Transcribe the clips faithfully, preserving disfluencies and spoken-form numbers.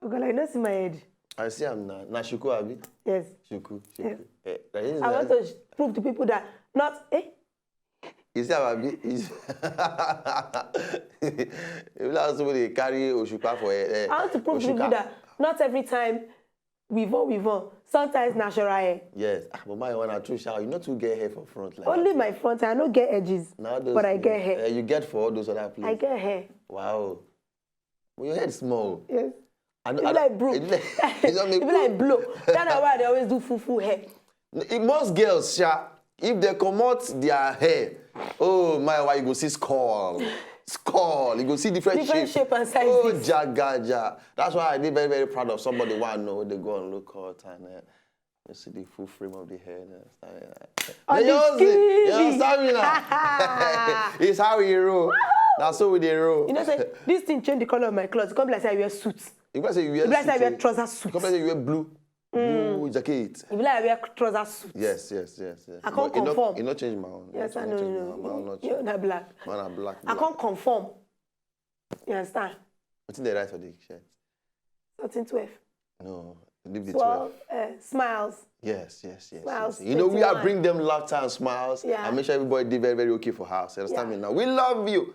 Because I no see my head. I see am now. Na shuku abi? Yes. Shuku, shuku. Eh, that is I want nice. To sh- prove to people that not eh. You see am abi? Is- If like somebody dey carry oshupa for head. Eh, I want to prove to people oshuka. That not every time we vomit, we vomit. Sometimes natural hair. Yes, ah, but my one na true sha. You no too get hair for front like Only that. My front, I no get edges, Na all those but I things. Get hair. Eh, you get for all those other places. I get hair. Wow. But your head small. Yes. I, It be like blow. It be like, it don't It make be like blow. That's why I dey always do fufu hair. Most girls, sha, if they comot their hair, oh my, why you go see skull, skull. You go see different, Different shape and Oh, sizes. Jagaja. That's why I dey very, very proud of somebody wey I know wey dey go on low cut and uh, you see the full frame of the hair. Uh, On you the know, skinny. You understand me now? It's how we roll. That's how we dey roll. You know, say this thing change the color of my clothes. Come be like say I wear suit. If I say you wear, Be like say I suit, wear oh. Trouser suit. Come say you wear blue, blue jacket. If like I wear trouser suit. Yes, yes, yes, yes. I can't But e no- confirm. E no change my own. Yes, I E know. change No, my own. My own no. Not You're change. not black. Man, I'm black. I Black. Can't confirm. You understand? Wetin dey write for the shirt? Thirteen twelve. No, leave the Twelve. twelve. Uh, smiles. Yes, yes, yes. Smiles, Yes. You know, we are twenty-one. Bring them laughter and smiles Yeah. and make sure everybody dey very, very okay for house. You understand Yeah. Me now? We love you.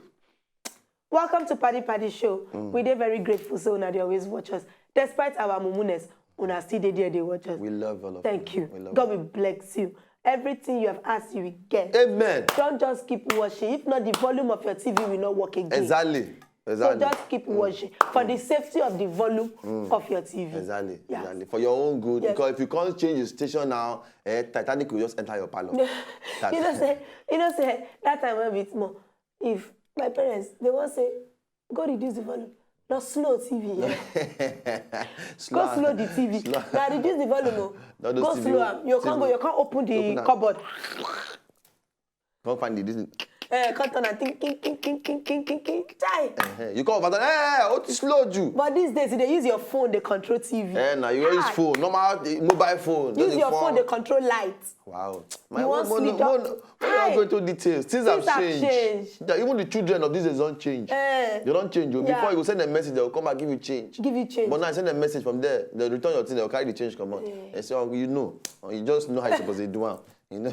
Welcome to Paddy Paddy Show. We dey very grateful, so now they always watch us. Despite our mumuness, una still dey there, they watch us. We love all of Thank you. You. We love God you. Will bless you. Everything you have asked, you will get. Amen. Don't just keep watching. If not, the volume of your T V will not work again. Exactly. So Exactly. Just keep watching for the safety of the volume of your T V. Exactly, Yes. Exactly. For your own good. Yes. Because if you can't change the station now, eh, Titanic will just enter your parlor. You know say, you know say that time when we small, if my parents they want say, go reduce the volume, not slow T V. Yeah. Go slow the T V. Now reduce the volume. Oh. Go slow am. You can't go. You can't open the cupboard. Can't find the this. Eh, can't turn and ting ting ting ting ting ting ting ting. Chai. Uh-huh. You come over there, eh, what is slow you? But these days, they use your phone, they control T V. Eh, now you use phone, normal eh, mobile phone. Use your phone, they control light. Wow. You want More, sleep, more, doc- more, more not going to details. Things have Things have changed. changed. Yeah, even the children of these days don't change. Eh. They don't change. Oh. Yeah. Before you go send a message, they'll come and give you change. Give you change. But now I send a message from there. They return your thing. They'll carry the change come out. They say, oh, you know. Oh, you just know how you're supposed to do it. You know,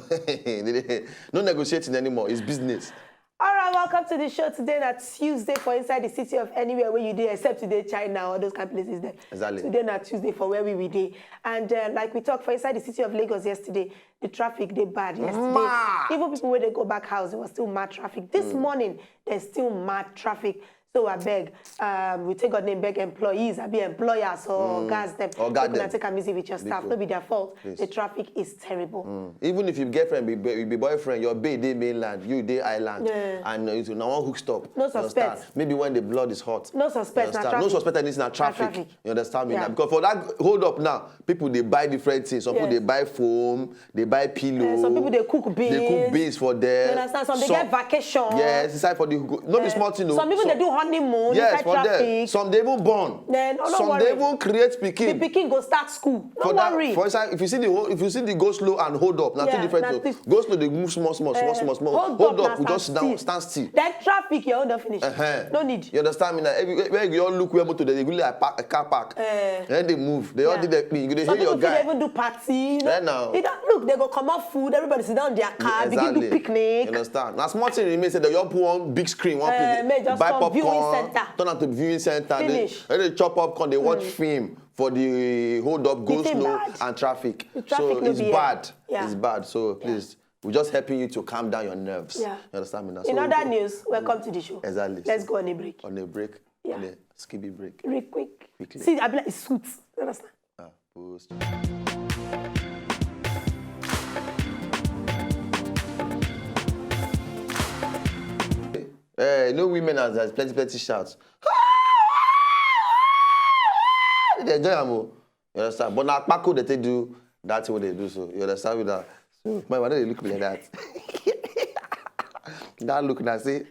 no negotiating anymore. It's business. All right, welcome to the show. Today na Tuesday for inside the city of anywhere where you dey, except today China, all those kind of places there. Exactly. Today na Tuesday for where we we dey. And uh, like we talked for inside the city of Lagos yesterday, the traffic dey bad yesterday. Mad. Even people when they go back house, there was still mad traffic. This morning, there's still mad traffic. So I beg, um, we take God name beg employees, I be employers or guys them. Or guard Make una them. Take am easy with your staff. Biko. No be their fault. Please. The traffic is terrible. Even if you get friend, be, be, be boyfriend, your babe dey mainland, you dey island, Yeah. and uh, you now one hook stop. No You understand? Suspect. Maybe when the blood is hot. No suspect, You na understand? No traffic. Suspect anything na traffic. Traffic. You understand me? Yeah. Now, because for that hold up now, people they buy different things. Some people Yes. They buy foam, they buy pillow. Eh, some people they cook beans. They cook beans for them. You understand? Some they get vacation. Yes, inside for the no be small thing. Oh. Some people So- they do honeymoon Yes, inside for traffic. Them. Some they even born. Then, oh, no Some worry. They even create The pikin. Pikin go start school. No For that, worry. For inside, if you see the whole, if you see the go slow and hold up, now Yeah, two different na things. two- Go slow, they move small, small, small, Eh, small, small. Hold, Hold up, up, we na just sit down, still. Stand still. Then traffic, your own don't finish. Uh-huh. No need. You understand me now? Every, where you all look where motor, they go like park, a car park. Eh. Then they move. They all Yeah. Did their thing. You go dey Some hear your people feel guy. Even do party. You know? Eh, now. You don't, look, they go come out food. Everybody sit down in their car, begin do picnic. You understand? Now small thing remain say that you all put on big screen, one Eh, place. Make just Buy some viewing popcorn, Center. Turn out to viewing center. Finish. They, they chop popcorn, they watch film for the hold up, go The thing slow bad. And traffic. The traffic So no it's be bad. Yeah. It's bad. So please, we're just helping you to calm down your nerves. Yeah. You understand me now? In So other news, welcome to the show. Exactly. Let's go on a break. On a break. Yeah. On a skippy break. Real quick. Quickly. See, I be like, it's suits. You understand? Ah, post. Eh, no women as there's plenty, plenty shouts. They enjoy am o. You understand? But now Paco they take do that thing what they do so. You understand with that? So my mother they look me like that. That look now say,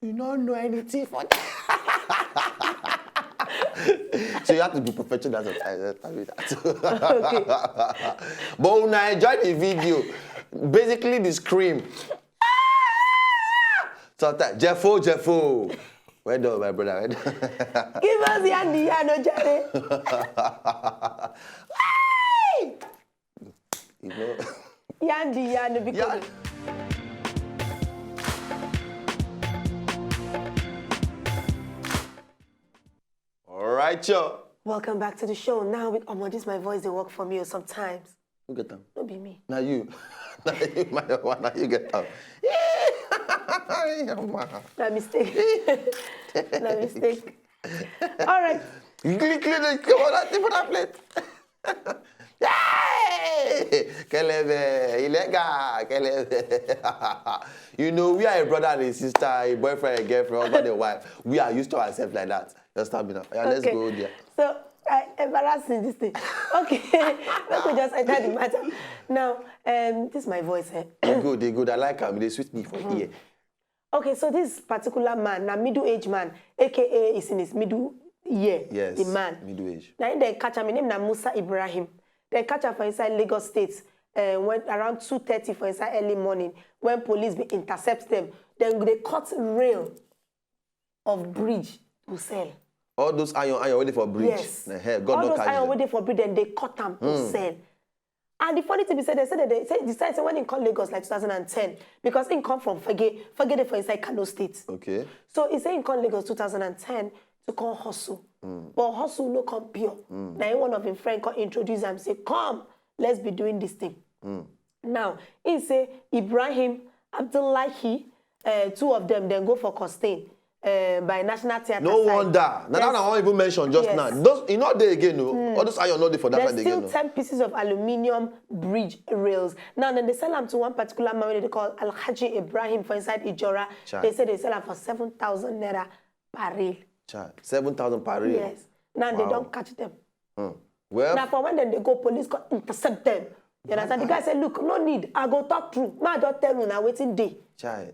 you don't know anything for that. So you have to be professional at that time. That time with that. Okay. But when I enjoy the video, basically the scream. Sometimes, Jeffo, Jeffo. Well done, my brother. Well done. Give us Yandi Yano Jare. You know. Yandi Yano because Yeah. All right, yo. Welcome back to the show. Now with Omo, this my voice they work for me sometimes. Who get them? Don't be me. Now you. Now you, my one. Now you get them. Yeah, man. That mistake. That mistake. All right. Click, click, click. Come on, that thing for that plate. Yay! Kelebe, illegal, kelebe. You know, we are a brother and a sister, a boyfriend, a girlfriend, husband and wife. We are used to ourselves like that. Just tell me now. Yeah, let's Okay. Go there. So I embarrassing this thing. Okay, let me just enter the matter. Now, um, this is my voice. Eh? They good, they good. I like them. They sweet me for ear. Okay, so this particular man, now middle age man, A K A is in his middle year. Yes. The man. Middle age. Now in the catch, I mean, name na Musa Ibrahim. They catch him for inside Lagos State. Uh, when around two thirty for inside early morning, when police be intercept them, then they cut rail of bridge to sell. All those iron, iron waiting for bridge. Yes. Eh, God All no those catch iron them. Waiting for bridge, then they cut them to sell. And the funny thing be said, they said that they say decide say when he come Lagos like two thousand and ten because he come from Fege, Fege dey for inside Kano State. Okay. So he say he come Lagos two thousand and ten to come hustle, but hustle no come pure. Now he one of him friend come introduce him say, "Come, let's be doing this thing." Now he say Ibrahim Abdullahi, uh, two of them then go for Costain uh, by National Theatre. No side. Wonder. Now that Yes. I won't even mention just Yes. Now. Those, you know they again, no. All those iron not there for that There's side still again. No. ten pieces of aluminium bridge rails. Now, then they sell them to one particular man when they call Alhaji Ibrahim for inside Ijora. Chai. They say they sell them for seven thousand naira per rail. Chai, seven thousand per rail. Yes. Now they Wow. Don't catch them. Hmm. Well, Now, for when then they go, police go intercept them. You understand? The guy said, "Look, no need. I go talk through. Ma, don't tell you now waiting day." Chai.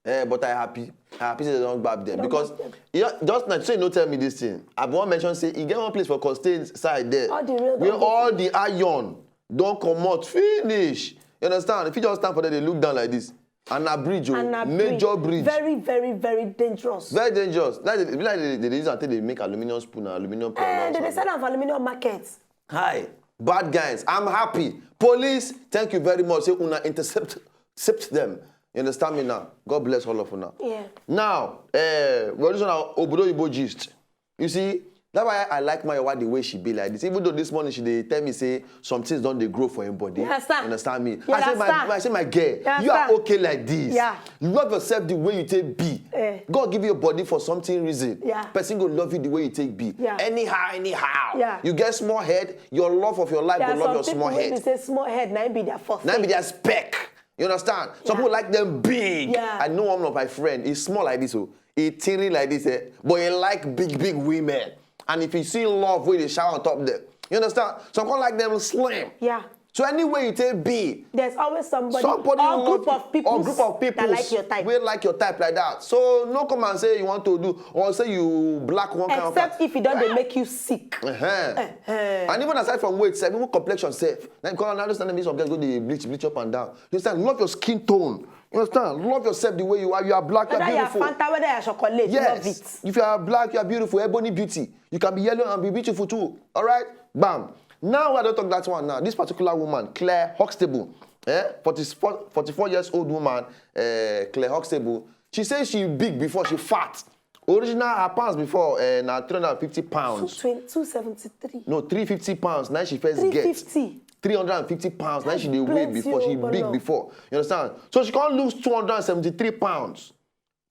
Eh, but I happy. I happy say they don't grab them Don't because grab them. Yeah, just now say no tell me this thing. I want mention say you get one place for Costain side there. All the rail Where don go. All the iron don't come out finish. You understand? If you just stand for there, they look down like this. And a bridge, oh, And a major bridge. Very, very, very dangerous. Very dangerous. Like they, like they, they use until they make aluminium spoon and aluminium plate. Eh, And they all dey sell them for aluminium market. Hi, bad guys. I'm happy. Police, thank you very much. Say una intercept, intercept them. You understand me now? God bless all of you now. Yeah. Now, uh, well, this one, Obodo Igbo gist. You see, that's why I like my wife the way she be like this. Even though this morning she dey tell me say some things don't they grow for him body. You understand? Understand me? You I say my, understand? I say my girl, You you are understand? Okay like this. Yeah. Love yourself the way you take be. Eh. God give you a body for something reason. Yeah. Person go love you the way you take be. Yeah. Anyhow, anyhow. Yeah. You get small head, your love of your life There will are love your some small people wey head. Be say small head, now be their first. Now be their spec. You understand? Some Yeah. People like them big. Yeah. I know one of my friend. He's small like this, oh. He teeny like this, eh? But he like big, big women. And if you see love, where they shower on top them. You understand? Some people like them slim. Yeah. So anyway you take be, There's always somebody, somebody or will group love of people or group of people that like your type. Will like your type like that. So no come and say you want to do or say you black one kind of Except if you don't, they make you sick. Uh-huh. And even aside from weight, sef, even complexion sef. Now because I understand me some girls go dey bleach, bleach up and down. You understand? Love your skin tone. You understand? Love yourself the way you are. You are black, you are Whether you're beautiful. Fanta, whether you're chocolate, Yes. Love it. If you are black, you are beautiful. Ebony beauty. You can be yellow and be beautiful too. All right? Bam. Now I don't talk that one now. This particular woman, Claire Huxtable, eh? forty-four, forty-four years old woman, eh, Claire Huxtable. She says she big before she fat. Original her pounds before eh, now three hundred and fifty pounds. Two twenty, two seventy-three. No, three fifty pounds. Now she first Three get fifty. Three hundred and fifty pounds. Now That's she dey weigh plenty, before she oh, big Bolo. Before. You understand? So she can't lose two hundred and seventy-three pounds.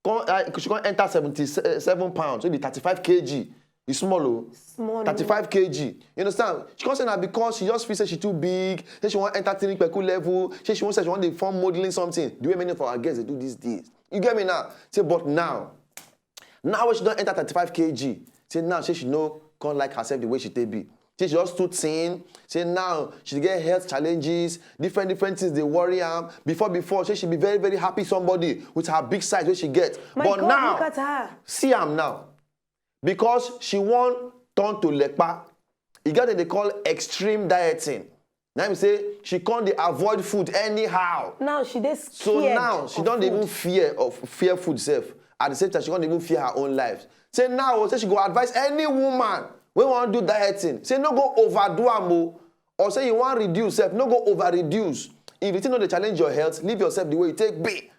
Come, uh, she can't enter seventy-seven pounds. So the thirty-five K G. It's small, oh. Small. Thirty-five K G. You understand? She can't say that because she just feels that she too big. Say she want enter three peku level. Say she wants say she want to form modeling something. The way many of our girls they do these days. You get me now? Say, but now, now when she don't enter thirty-five K G, say now say she no can't like herself the way she take be. Say she just too thin. Say now she get health challenges, different different things they worry am. Before before, say she be very very happy somebody with her big size wey she get. My But God, now, look at her. See am now, because she wan turn to lekpa. E get wetin they call extreme dieting. Now im say she can't dey avoid food anyhow. Now she dey So scared now she of don't food. Even fear of fear food self. At the same time, she can't even fear her own life. Say now, say she go advise any woman wey wan do diet thing. Say no go overdo am o. Or say you wan reduce sef, no go over reduce. If the thing no dey challenge your health, leave yourself the way you take be.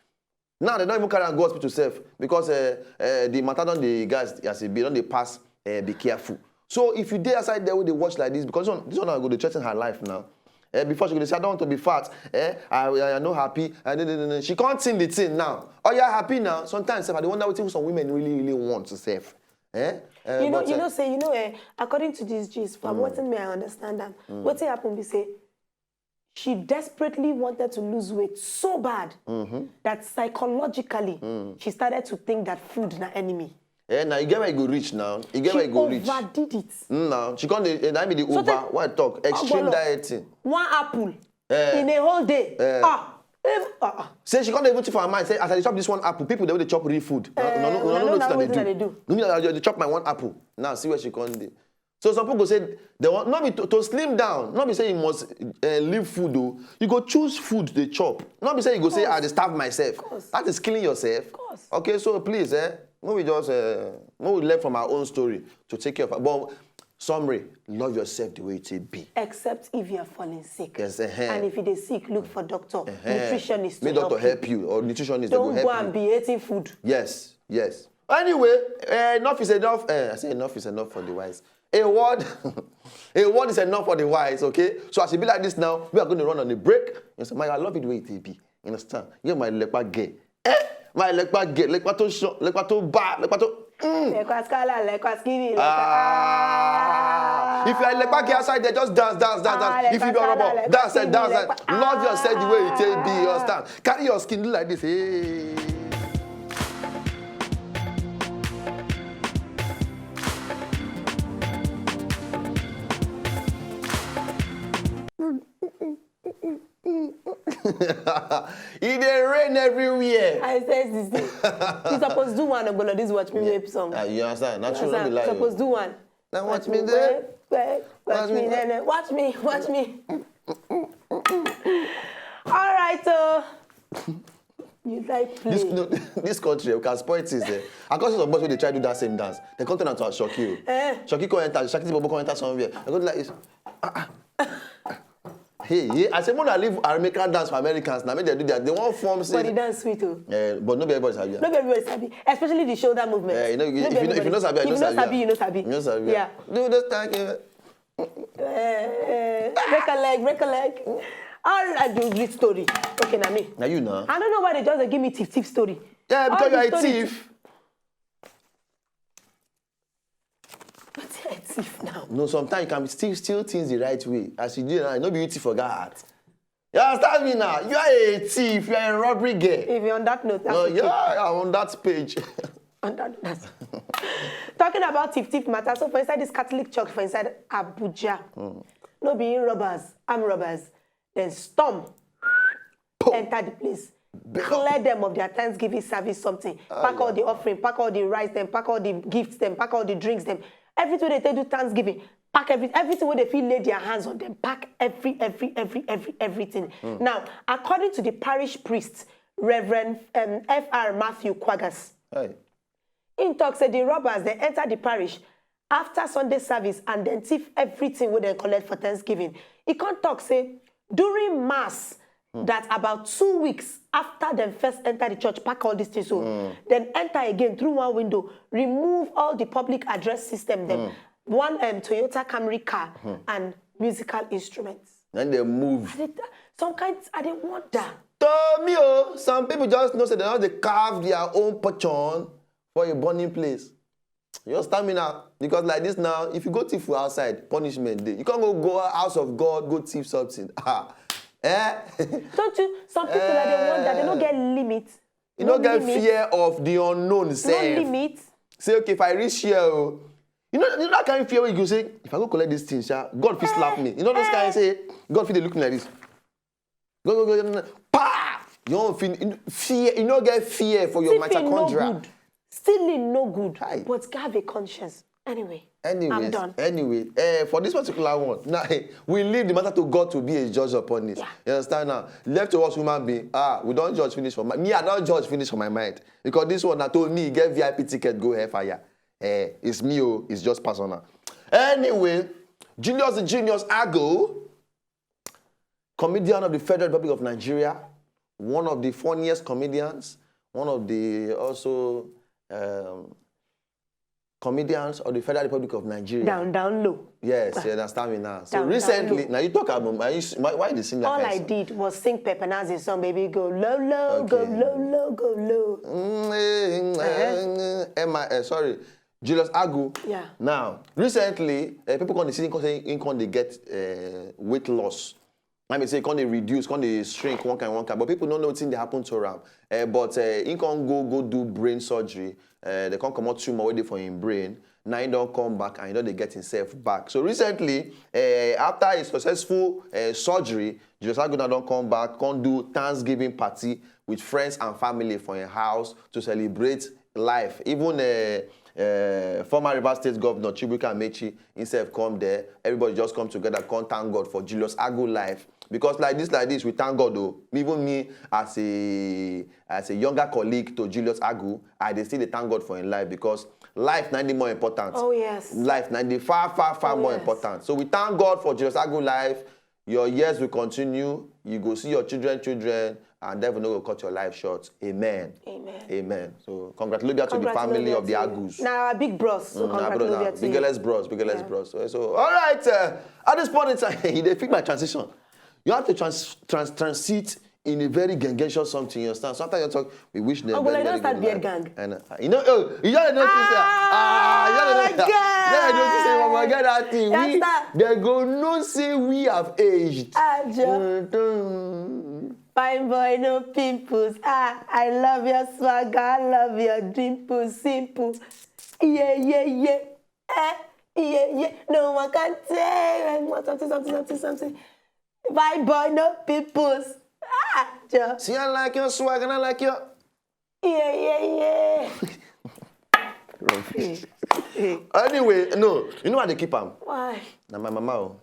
Now they don't even carry am go hospital sef because uh, uh, the matter don dey, guys, as e be, don dey pass. Uh, be careful. So if you dey outside there wey dey watch like this, because this one, this one go dey threaten her life now. Uh, before she go dey say, "I don't want to be fat. Eh, I, I, I no happy." And then, then, then she can't think the thing now. Oh, you're happy now. Sometimes sef, I dey wonder what some women really, really want to sef. Eh? Uh, You know, but, you uh, know, say you know, eh, according to this gist, from what me I understand am, what happen be say she desperately wanted to lose weight so bad that psychologically she started to think that food na enemy. Eh, now you get where you go reach now. You get She where you go reach. Overdid it. Mm, now she can't. Eh, that be the So over. tell- What talk? Extreme Ogbolo. Dieting. One apple Eh. in a whole day. Eh. Ah, if, ah, ah. Say she can't even chip her mind. Say as I dey chop this one apple, people they will chop real food. No, Eh, no, no, una no, know no, na no, wetin no, I dey do. No, no, I dey chop my one apple. Now see where she can't dey. So some people go say they want not be to, to slim down, not be say you must uh, leave food though. You go choose food they chop. Not be say you go say I dey starve myself. Course. That is killing yourself. Course. Okay, so please, eh, when we just uh, when we learn from our own story to take care of. But summary, love yourself the way it be. Except if you are falling sick. Yes, eh. And if you dey sick, look for doctor. Eh. Nutritionist. May to doctor help help you or nutritionist that Don't will go help and you. Be eating food. Yes, yes. Anyway, eh, enough is enough. Eh, I say enough is enough for the wise. A word, a word is enough for the wise. Okay. So as it be like this now, we are going to run on a break. You say, "My, I love it the way it be." You understand? You're my lepa gay. Eh? My lepa gay. Lepa to show. Lepa to bad. Lepa to. Mm. Lekwa scholar, lekwa skinny, lekwa. Ah. If you're a lepa gay outside there, just dance, dance, dance, Ah, dance. If you be a lepa, rubber, lepa, dance and skinny, dance, dance. lepa. Love yourself the way you take be. You Ah. Understand? Carry your skin like this. Hey. E dey rain everywhere. I say this thing. You suppose do one Ogbolo, this Watch Me Whip song. Ah, you understand? Not You true, not be understand? lie. Suppose do one. Now watch me there. Whip, whip, watch Watch me, me. nene, watch me, watch me. All right, so you like play. This, no, this country, we can spoil things there. I got some boys wey dey try do that same dance. They come turn am to a shocky. Eh. Shocky come enter, shocky people come enter somewhere. I go like this. Ah, ah. Hey, yeah, I say, "Mona leave American dance for Americans. Now make they do that. They won't form But the say." dance sweet o. Eh, but no be everybody sabi. No be everybody sabi, especially the shoulder movement. Eh, you know, if, No be you know, if you everybody. know sabi, you If know you know sabi. sabi, you know sabi. You know sabi. Yeah. Do this thank you. Eh, eh, break a leg, break a leg. All I do is read story. Okay, na me. Now you know. I don't know why they just dey give me thief thief story. Yeah, All because the you're a story thief. Wetin I thief now? No, sometimes you can still steal things the right way. As you do now, no be you thief for God. You understand me now? You are a thief. You are a robbery girl. If you're on that note, that's No, okay. Yeah, I'm on that page. On that note. Talking about thief thief matter, so for inside this Catholic church, for inside Abuja, no be robbers, armed robbers, then storm enter the place, clear them of their Thanksgiving service something, pack all the offering, pack all the rice, then pack all the gifts, then pack all the drinks, then everything they take do Thanksgiving, pack every everything where they feel lay their hands on them, pack every every every every everything. Now, according to the parish priest, Reverend um, F R Matthew Kwagas, Hey. Im talk say the robbers dem enter the parish after Sunday service and dem thief everything wey dem collect for Thanksgiving. E come talk say during mass that about two weeks after dem first enter the church, pack all these things so, dem enter again through one window, remove all the public address system dem, one um, Toyota Camry car and musical instruments. Then they move. I dey t- Some kind I dey wonder. To me, oh, some people just know say they don dey carve their own portion for a burning place. Your stamina, because like this now, if you go thief for outside, punishment dey. You can't go go house of God, go thief something. Ah, eh? Don't you? Some people like dey wonder. They no get limit. You no get limit. Fear of the unknown No sef. Limit. Say, "Okay, if I reach here, oh," you know, you know that kind of fear where you go say, "If I go collect this thing, sha, God fit slap me." You know those kind say, "God fit dey look me like this." Go, go, go, no, no. Pa! You don't feel, you know, fear, you no get fear for your Thiefing no mitochondria. Good. Stealing no good. Hi. But have a conscience. Anyway. Anyways, anyway, uh, for this particular one, now we leave the matter to God to be a judge upon it. Yeah. You understand now? Left to us human being, ah, we don't judge finish for my, me, I don't judge finish for my mind. Because this one, I told me, get V I P ticket, go hellfire. Eh, it's me, oh, it's just personal. Anyway, Julius the Genius Agu, comedian of the Federal Republic of Nigeria, one of the funniest comedians, one of the also um, comedians of the Federal Republic of Nigeria. Down, down low. Yes, you understand me now. So down, recently, down low. Now you talk about, are you, why, why you sing that? All I did was sing Pepe Nas' song, baby, go low, low, okay, go low, low, go low. Mm, eh, eh, eh, eh, eh, sorry. Julius Agu. Yeah. Now, recently, uh, people come dey see him come say him come dey get uh, weight loss. I mean, say come dey reduce, come dey shrink one kind, one kind. But people don't know wetin dey happen to am. Uh, but uh, him come go go do brain surgery. Uh, they come comot tumor wey dey for him brain. Now he don come back and he don dey get himself back. So recently, uh, after a successful uh, surgery, Julius Agu now don come back, come do Thanksgiving party with friends and family for him house to celebrate life. Even uh, uh, former Rivers State Governor Chibuike Amechi himself come there. Everybody just come together, come thank God for Julius Agu life. Because like this, like this, we thank God though. Even me as a as a younger colleague to Julius Agu, I dey still dey thank God for him life because life na the more important. Oh yes. Life na the far, far, far oh, more yes. important. So we thank God for Julius Agu life. Your years will continue. You go see your children, children, and devil no go cut your life short. Amen. Amen. Amen. So congratulations to the family of the Agus. Now our big bros. So mm, congratulations. Biggest bros, biggest yeah. bros. So, so all right. Uh, at this point in time, they pick my transition. You have to trans, trans transit in a very gangentious something, you understand? Sometimes you talk, we wish them. Oh, well, I don't start beard gang. And uh, you know, oh, you don't know ah, ah, you don't know. Yeah, I don't say, oh my God, that thing. We, they go no say we have aged. Ah, fine boy, no pimples. Ah, I love your swagger, I love your dimples, simple. Yeah, yeah, yeah. Eh, yeah, yeah. No one can tell. Something, something, something, something. Fine boy, no pimples. Ah, Joe. See, I like your swag and I like your. Yeah, yeah, yeah. Rubbish. Anyway, no, you know why they keep am? Why? Na my mama o.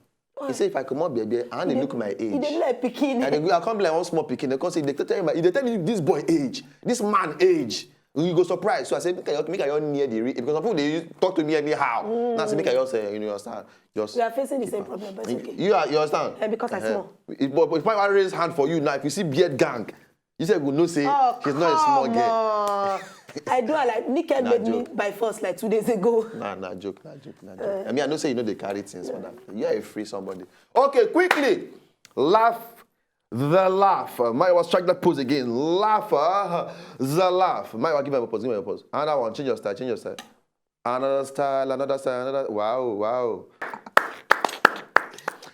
He say if I comot bebe, I dey look my age. You dey like pikin. I dey go, I come be like one small pikin. They come say, they tell me, they tell me this boy age, this man age. You go surprise. So I say, make I, make I near the real, because some people they talk to me anyhow. Mm. Now I say, make I just, uh, you know, understand. Just you are facing the same problem, but it's okay. You are, you understand? And because uh-huh. I small. If, but if I raise hand for you now, if you see beard gang, you say, "Go no say oh, she's not a small girl." I do. I like Nika nah, made joke. Me by force like two days ago. Nah, nah, joke, nah, joke, nah, joke. Uh, I mean, I know say you know they carry things, yeah. But you are a free somebody. Okay, quickly, laugh. The laugh. Uh, my was strike that pose again. Laugh. Uh, the laugh. My give me a pose. Give me a pose. Another one. Change your style. Change your style. Another style. Another style. Another. Wow. Wow.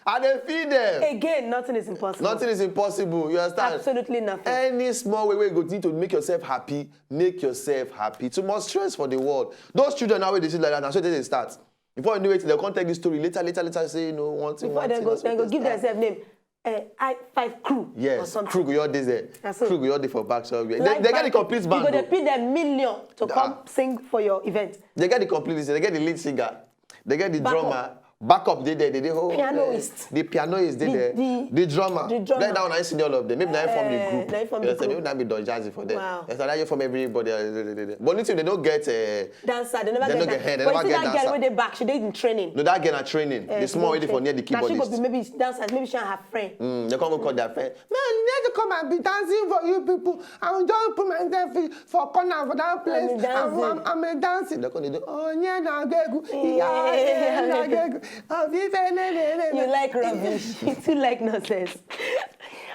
And they feed them. Again, nothing is impossible. Nothing is impossible. You understand? Absolutely nothing. Any small way, way you go need to make yourself happy, make yourself happy. Too much stress for the world. Those children now, they see like that. That's where they start. Before you know it, they'll come take this story later, later, later. Say, you know, one thing. Before one they thing, go, they go give themselves name. Uh, I five crew. Yes, or something. Crew go your days there. Crew go your day for back somewhere. Like they, they get the complete band. You go dey pay them million to come sing for your event. They get the complete. They get the lead singer. They get the drummer. Backup dey there. They dey hold pianoist. The pianoist dey there. The drummer. The drummer. Like that one, I see all of them. Maybe I form the group. Maybe that be Don Jazzy for them. Wow. That's how you form everybody. But listen, they don't get. Uh, dancer. They never get. They never get dancer. But you see that girl with the back, she dey in training. No, that girl na training. The small lady for near the keyboardist. She go be maybe dancers. Maybe she and her friend. Mm, they come go call their friend. Man, you need to come and be dancing for you people. I will just put myself for corner for that place. I'm, I'm, I'm a dancing. They come, they do, oh, yeah, na gegu. Yeah, yeah, na gegu. You like rubbish. You too like nonsense.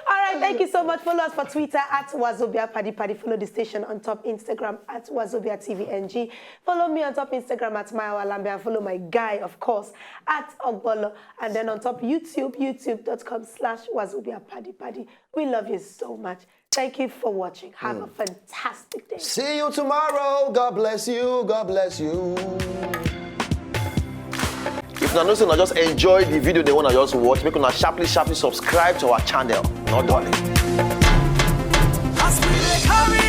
All right, thank you so much. Follow us for Twitter at Wazobia Paddy Paddy. Follow the station on top Instagram at Wazobia T V N G. Follow me on top Instagram at Mayawa Lambe and follow my guy, of course, at Ogbolo. And then on top YouTube, youtube.com slash Wazobia Paddy Paddy. We love you so much. Thank you for watching. Have a fantastic day. See you tomorrow. God bless you. God bless you. If una know say una just enjoy the video, they wanna just watch, make una sharply, sharply subscribe to our channel. No darling. As we dey carry